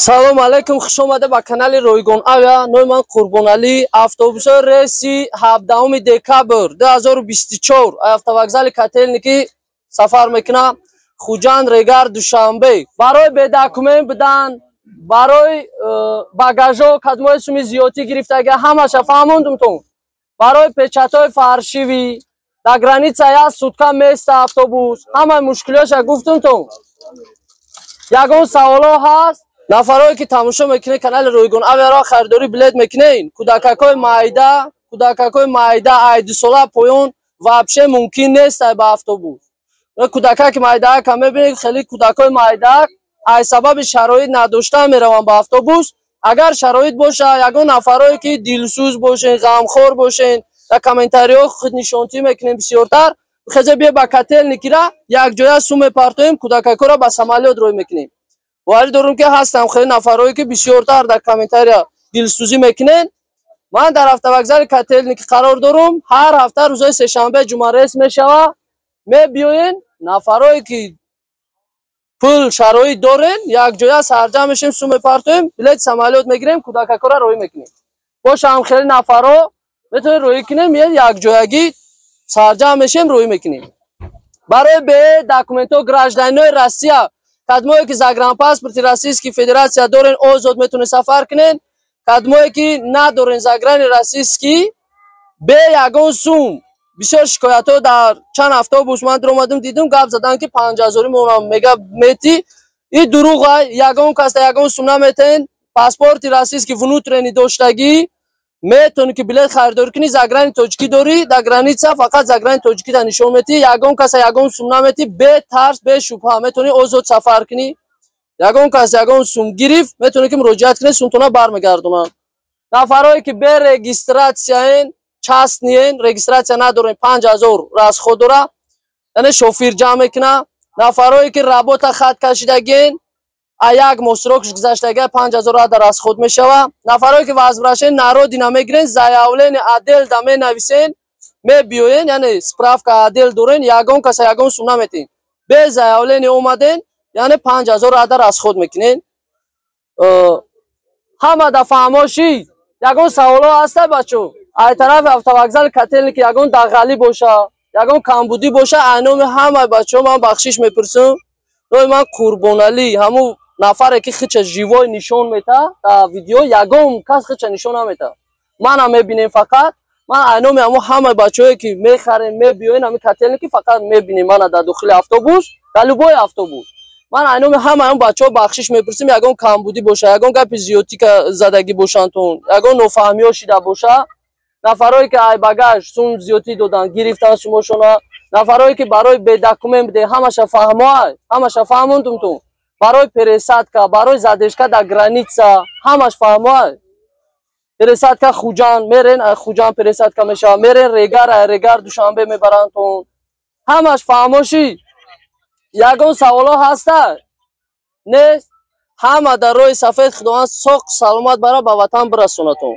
Салом алейкум, хуш омада ба канали Ройгон Авиа. Номи ман Қурбоналӣ. Автобусҳои рейси 17 декабр 2024 автовокзали Котельники сафар мекунам. Хуҷанд, Регар, Душанбе. Барои бедокумент будан, барои багажо кадмои суми зиёдтӣ гирифтага, ҳамаша фаҳмондумтон. Барои печатҳои фаршивӣ, дар граница як сутка места автобус, ҳамаи мушкилиҳоша гуфтумтон. Ягон саволо ҳаст? Нафарое ки тамошо мекунед канали Ройгон Авиаро, харидорӣ билет мекунед, кӯдакакҳои майда, кӯдакакҳои майда ай 2 сола поён вообще мумкин нест ба автобус. Кӯдакаки майдаака мебинед, хеле кӯдакҳои майдаак ай сабаби шароит надоштан мераванд ба автобус. Агар шароит боша, ягон нафарое ки дилсӯз бошен, ғамхор бошен, дар комментариҳо худнишонтӣ мекунем бисёртар, хеза бия ба Котельникира, якҷоя сум мепартоем, кӯдакакҳоро ба самолёт рой мекунем. Боварӣ дорум, ки ҳастам хеле нафарое ки бисёртар дар комментария дилсӯзӣ мекунен. Ман дар автовокзали Котельники қарор дорум. Ҳар ҳафта рӯзои сешанбе, ҷума рейс мешава. Мебиёен, нафарое ки пул, шароит дорен, якҷоя сарҷам мешем, сум мепартоем, билети самолёт мегирем, кӯдакакҳоро роҳӣ мекунем. Бошам хеле нафаро метавонем роҳӣ кунем, якҷоягӣ сарҷам мешем, роҳӣ мекунем. Барои бе документҳо гражданинои Россия, кадмое ки загранпаспорти Российской Федерация дорен, озод метавонед сафар кунен. Кадмое ки надорен заграни российский, бе ягон сум. Бисёр шикоятҳо дар чанд автобус ман дуромадам, дидум, гап задан, ки 5000-и монам мега мети. И дурӯға, ягон кас ягон сум наметаен. Паспорти российский внутренний доштагӣ метавонӣ ки билет харидорӣ кунӣ. Заграни тоҷикӣ дорӣ, дар граница фақат заграни тоҷикӣ да нишон метӣ, ягон каса ягон сум наметӣ. Бе тарс, бе шубҳа метавонӣ озод сафар кунӣ. Ягон кас ягон сум гирифт, метавонӣ ки муроҷиат кунӣ, сумтона бармегардонанд. Нафарое ки бе регистрацияен, частныен, регистрация надорен, 5000 расход дора, яъне шофир ҷамъ мекуна. Нафарое ки работа хат кашидагиен, а як моҳ срокш гузаштага, 5000 ада расход мешава. Нафарое ки возвращение на родина мегирен, заявление отдел да менависен, мебиёен, яъне справка отдел дорен, ягон каса ягон сум наметен. Бе заявление омаден, яъне 5000 ада расход мекунен. Ҳама да фаҳмошӣ? Ягон саволо ҳаста, бачо? Ай тарафи автовокзали Котельники ягон дағалӣ боша, ягон камбудӣ боша, ай номи ҳамаи бачаҳо ман бахшиш мепурсам. Номи ман Қурбоналӣ. Ҳамун нафаре ки хича живой нишон мета дар видео, ягон кас хича нишон намета, манам мебинем фақат. Ман ай номи ҳамун ҳамаи бачаҳое ки мехарем, мебиёен ҳамин Котельники, фақат мебинем мана дар дохили автобус, дар любой автобус. Ман ай номи ҳамаи он бачаҳо бахшиш мепурсем. Ягон камбудӣ боша, ягон гапи зиёдтӣ задагӣ бошандтон, ягон нофаҳмиҳо шида боша. Нафарое ки ай багаж сум зиёдтӣ додан, гирифтан сумошона, нафарое ки барои бедокумент буде, ҳамаша фаҳмоай, ҳамаша фаҳмондумтон. Барои пересадка, барои задержка дар граница, ҳамаш фаҳмоай. Пересадка Хуҷанд мерен, ай Хуҷанд пересадка мешава, мерен Регар, ай Регар Душанбе мебарандтон. Ҳамаш фаҳмошӣ? Ягон саволо ҳаста? Нест? Ҳама дар роҳи сафед, Худованд соқ саломат бара ба ватан бирасонатон.